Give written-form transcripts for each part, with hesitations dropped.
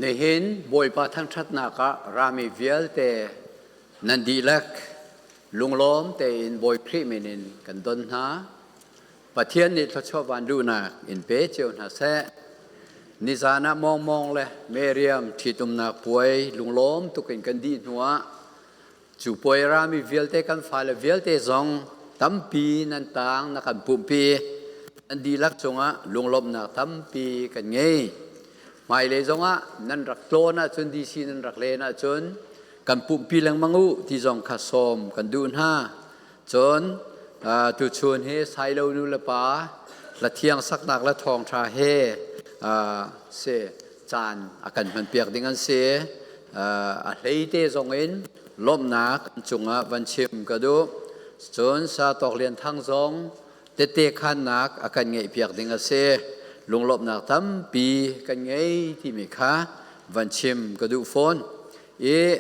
Nihin Bawipa thangṭhatnak ah rami vialte nan dihlak lunglawm tein Bawi Khrih min in kan don hna. Pathian nih thluachuah van duhnak in pe cio hna seh. Nizan ah Mawngmawng le Meriam ṭhitumnak puai lunglawm tuk in kan dih hnuah cu puai rami vialte kan fale vialte zong tampi nan tang na kan pumhpi. Nan dihlak cungah lunglawmhnak tampi kan ngei. Hmailei zongah nan rak tlawn ahcun DC nan rak len ahcun kan pumhpi lengmang u ti zong kha sawm kan duh hna. Cun tuchun hi Sailo nu le pa hlathiang saknak le thawngṭha he si caan a kan hmanpiak ding an si. A hleite zong in lawmhnak an cungah van chim ka duh. Cun Sa Tawk Lian Thang zong tette khannak a kan ngeihpiak ding a si. Lunglawmhnak tampi kan ngei timi kha van chim ka duh fawn. I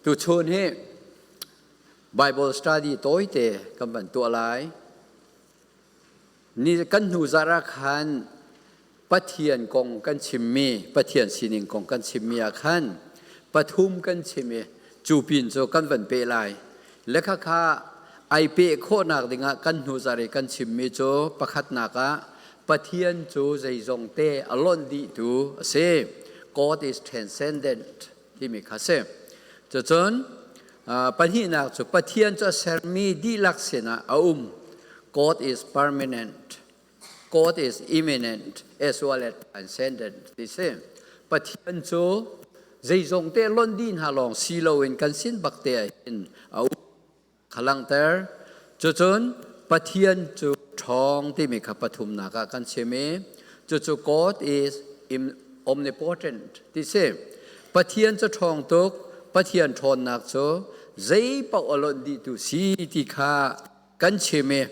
tuchun hi Bible study tawite kan van tuah lai. Ni kan hnu zarh ah khan Pathian kong kan chimmi, Pathian sining kong kan chimmi ah khan pathum kan chim i cu pin cu kan van peh lai. Le khakha ai peh khawhnak dingah kan hnu zarh i kan chimmi cu pakhatnak ah Pathian cu zeizong te a lonh dihtu a si. God is transcendent timi kha si. Cucun pahnihnak cu Pathian cu a sermi dihlak sinah a um. God is permanent. God is immanent as well as transcendent ti si. Pathian cu zeizong te lonh dih hna lawng si loin kan sin bak te ah hin a um kha langhter. Cucun Pathian cu ṭhawng timi kha pathumnak ah kan chim i cucu God is omnipotent ti si. Pathian cu ṭhawng tuk, Pathian ṭhawnnak cu zei paoh a lonh dihtu si ti kha kan chim i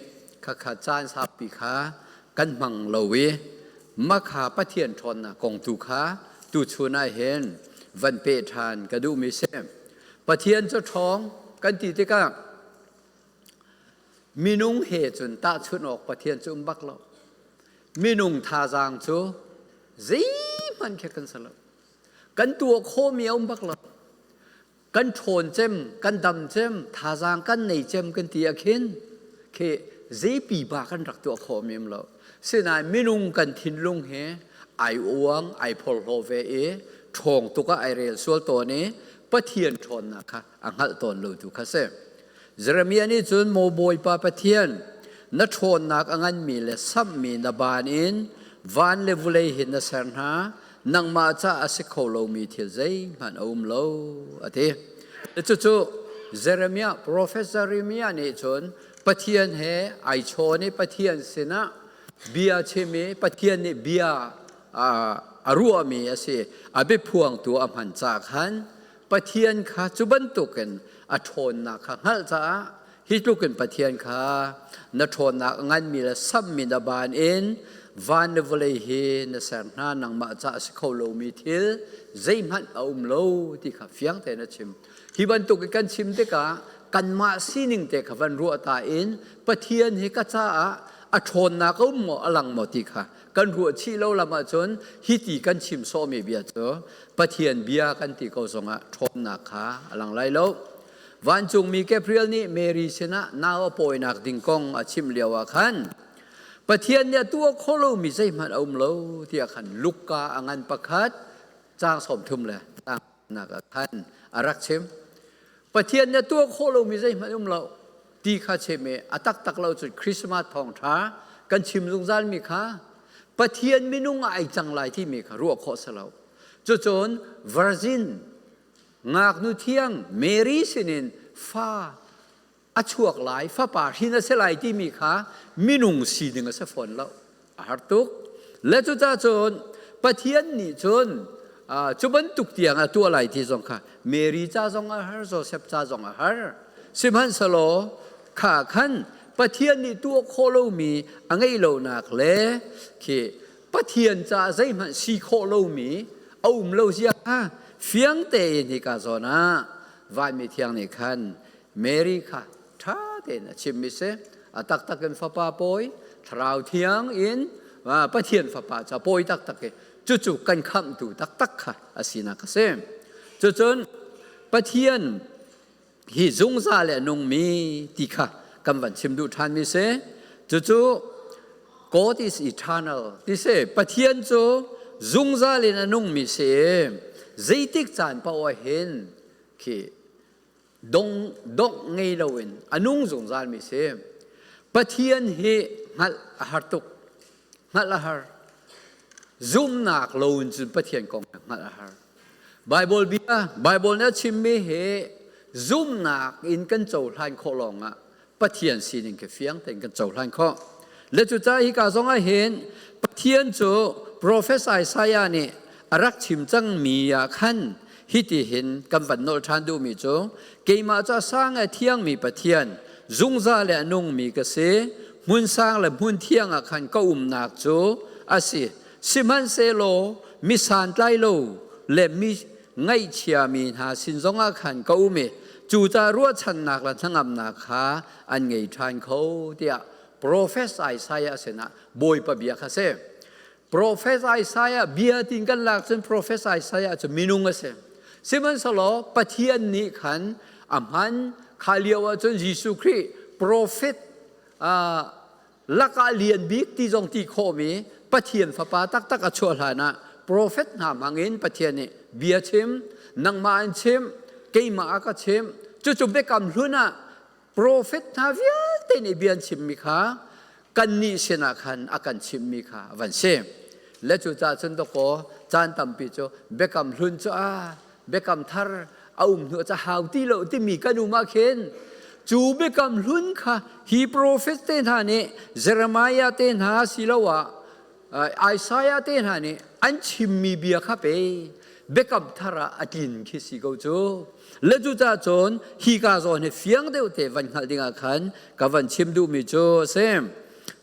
khakha caan saupi kha kan hmang lo i makha Pathian ṭhawnnak kong tu kha tuchun ah hin van peh ṭhan ka duhmi si. Pathian cu ṭhawng kan ti tikah minung he cun tahchunh awk Pathian cu um bak lo. Minung thazaang cu zeihmanh khi kan si lo. Kan tuah khawhmi a um bak lo. Kan ṭhawn cem, kan dam cem, thazaang kan nei cem kan ti ah khin khi zeipi ba kan rak tuah khawhmi um lo. Sinain minung kan thinlung he ai uang, ai phorhlaw ve i ṭhawng tuk ah ai rel sual tawn i Pathian ṭhawnnak kha a hngalh tawn lo tu kha si. Jeremiah nih cun maw Bawipa Pathian na ṭhawnnak a nganmi le samhmi na baan in van le vulei hin na ser hna nangmah ca a si kho lomi thil zeihmanh a um lo a ti. Cucu Jeremiah profet Jeremiah nih cun Pathian he ai chawn i Pathian sinah bia chim i Pathian nih bia a ruahmi a si. A biaphuangtu a hman ca khan Pathian kha cu bantukin a ṭhawnnak kha hngalh caah hi tlukin Pathian kha na ṭhawnnak a nganmi le samhmi na baan in van le vawlei hi na ser hna nangmah ca a si kho lomi thil zeihmanh a um lo ti kha fiang tein a chim. Hi bantuk i kan chim tikah kanmah sining te kha van ruah ta in Pathian hi ka caah a ṭhawnnak a um maw a lang maw ti kha kan ruah chih lo lam ahcun hi ti kan chim sawhmi bia cu Pathian bia kan ti ko zongah ṭhawnnak kha a lang lai lo. Vancungmi Gabriel nih Mary sinah nau a pawinak ding kong a chimh lio ah khan Pathian nih a tuah kho lomi zeihmanh a um lo tiah khan Luka a ngan pakhat caang 30 le caang nak ah khan a rak chim. Pathian nih a tuah khawh lomi zeihmanh um lo ti kha chim i a taktak lo cun Christmas thawngṭha kan chim zungzalmi kha Pathian minung ah ai cang lai timi kha ruah khawh si lo. Cucun virgin ngaknu thiang Mary sinin fa a chuak lai fapa hrin a si lai timi kha minung sining a si fawn lo a har tuk le cucaah cun Pathian nih cun cu bantuk tiang a tuah lai ti zong kha Mary ca zong a har Joseph ca zong a har sihmanhsehlaw kha khan Pathian nih tuah khawh lomi a ngeih lonak le khi Pathian ca zeihmanh si khawh lomi a um lo zia kha fiang tein hika zawn ah vanmi thiang nih khan Mary kha ṭha tein a chimmi si. A taktak in fapa pawi, thlarau thiang in Pathian fapa ca pawi taktak i. Cucu kan khamhtu taktak kha a sinak a si. Cucun Pathian hi zungzal le a nungmi ti kha kan van chim duh ṭhanmi si. Cucu God is eternal ti si. Pathian cu zungzal in a nungmi si. Zeitik caan paoh ah hin khi dong dongh ngei loin a nung zungzalmi si. Pathian hi hngalh a har tuk. Hngalh a har. Zumnak loin cun Pathian kong hngalh a har. Bible bia, Bible nih a chimmi hi zumnak in kan cohlan khawh lawngah Pathian sining khi fiang tein kan cohlan khawh. Le cucaah hika zong ah hin Pathian cu Profet Isaiah nih a rak chim cangmi ah khan hiti hin kan van nolh ṭhan duhmi cu keimah cu a sang le thiangmi Pathian zungzal le a nungmi ka si hmun sang le hmun thiang ah khan ka umnak cu a si sihmanhsehlaw mi santlai lo le mi ngaihchiami hna sin zongah khan ka um i cucaah ruahchannak le hnangamnak kha an ngei ṭhan kho tiah Profet Isaiah sinah Bawipa bia kha si. Profet Isaiah bia tin kan lak cun Profet Isaiah cu minung a si. Sihmanhsehlaw Pathian nih khan a hman kha lio ahcun Jesuh Khrih profet lakah lian bik ti zong ti khawhmi Pathian fapa taktak a chuah hlan ah profet hna hmangin Pathian nih bia chim, nangmah an chim, keimah a ka chim. Cucu biakam hlun ah Profet hna vialte nih bia an chimmi kha kannih sinah khan a kan chimhmi kha a van si. Le cucaah cun dawkaw caan tampi cu biakam hlun cu a biakam thar a um hnu ca hau ti lo timi kan um ah khin cu biakam hlun kha hi profet te hna nih Jeremiah te hna siloah Isaiah te hna nih an chimmi bia kha pe biakam thar ah a tlin khi si ko cu. Le cucaah cun hi ka zawn hi fiang deuh te van hngalh dingah khan ka van chim duhmi cu a si.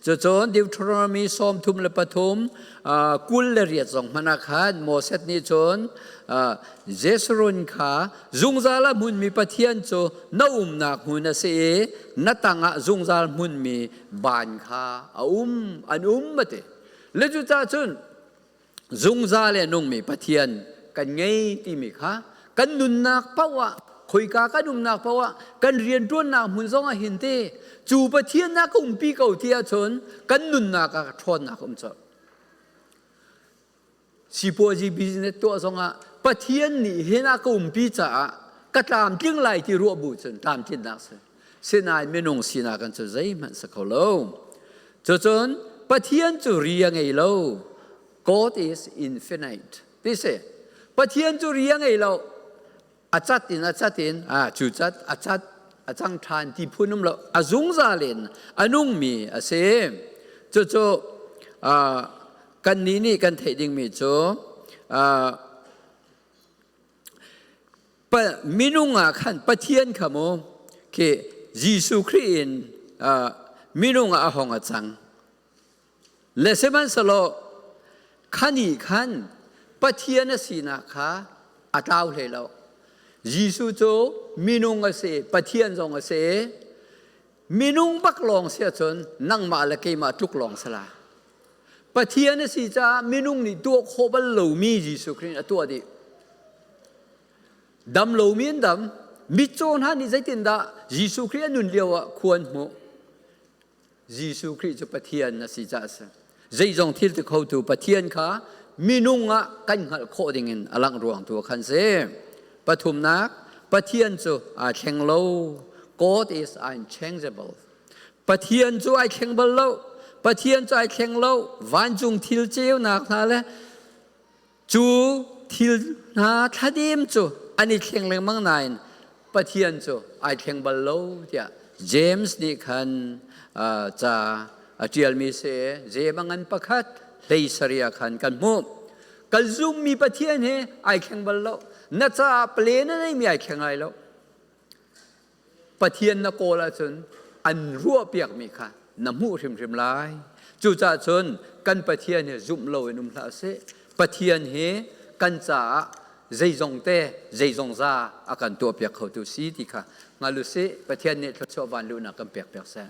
Cucun Deuteronomy 33 28 zong hmanh ah khan Moses nih cun Jeshurun kha zungzal a hmunmi Pathian cu na umnak hmun a si i na tangah zungzal hmunmi van kha a um an um a ti. Le cucaah cun zungzal le nungmi Pathian kan ngei timi kha kan nunnak paoh ah khoika kan umnak paoh ah kan rianṭuannak hmun zong ah hin te cu Pathian na ka umpi ko ti ahcun kan nunnak ah ṭhawnnak um colh. Sipuazi business tuah zongah Pathian nih hin a ka umpi caah ka tlamtling lai ti ruah bu cun tlamtlinnak si. Sinain minung sinak kan cu zeihmanh si kho lo. Cucun Pathian cu ri a ngei lo. God is infinite. Ti si. Pathian cu ri a ngei lo. A cat in a cat in a cu cat a cat a cang ṭhan ti phun um lo. A zungzal in a nungmi a si. Cucu kannih nih kan theih dingmi cu minung ah khan Pathian kha mu khi Jesuh Khrih in minung ah a hong a cang. Le sihmanhsehlaw khani khan Pathian a sinak kha a tlau hlei lo. Jesuh cu minung a si, Pathian zong a si. Minung bak lawng si ahcun nangmah le keimah tluk lawng si la. Pathian a si caah minung nih tuah khawh bal lomi Jesuh Khrih nih a tuah dih. Dam lomi an dam. Mitcaw hna nih zeitindah Jesuh Khrih a nun lio ah khua an hmuh. Jesuh Khrih cu Pathian a si caah a si. Zeizong thil ti khotu Pathian kha minung ah kan hngalh khawh dingin a langh ruang tu khan si. Pathumnak, Pathian cu aa thleng lo. God is unchangeable. Pathian cu ai thleng bal lo. Pathian cu ai thleng lo. Vancung thil ceunak hna le Cu thil hna thladem cu an i thleng lengmang nain Pathian cu ai thleng bal lo tiah James nih khan ca a ṭialmi si. Jeim a ngan pakhat hlei sarih ah khan kan hmuh. Kan zummi Pathian hi ai thleng bal lo. Na caah plan a neimi ai thleng lai lo. Pathian na kawl ahcun an ruahpiakmi kha na hmuh hrimhrim lai. Cucaah cun kan Pathian hi zumh loin um hlah sih. Pathian hi kan caah zeizong te zeizong za a kan tuahpiak khotu si ti kha hngal u sih. Pathian nih thluachuah vanluhnak kan pekpiak seh.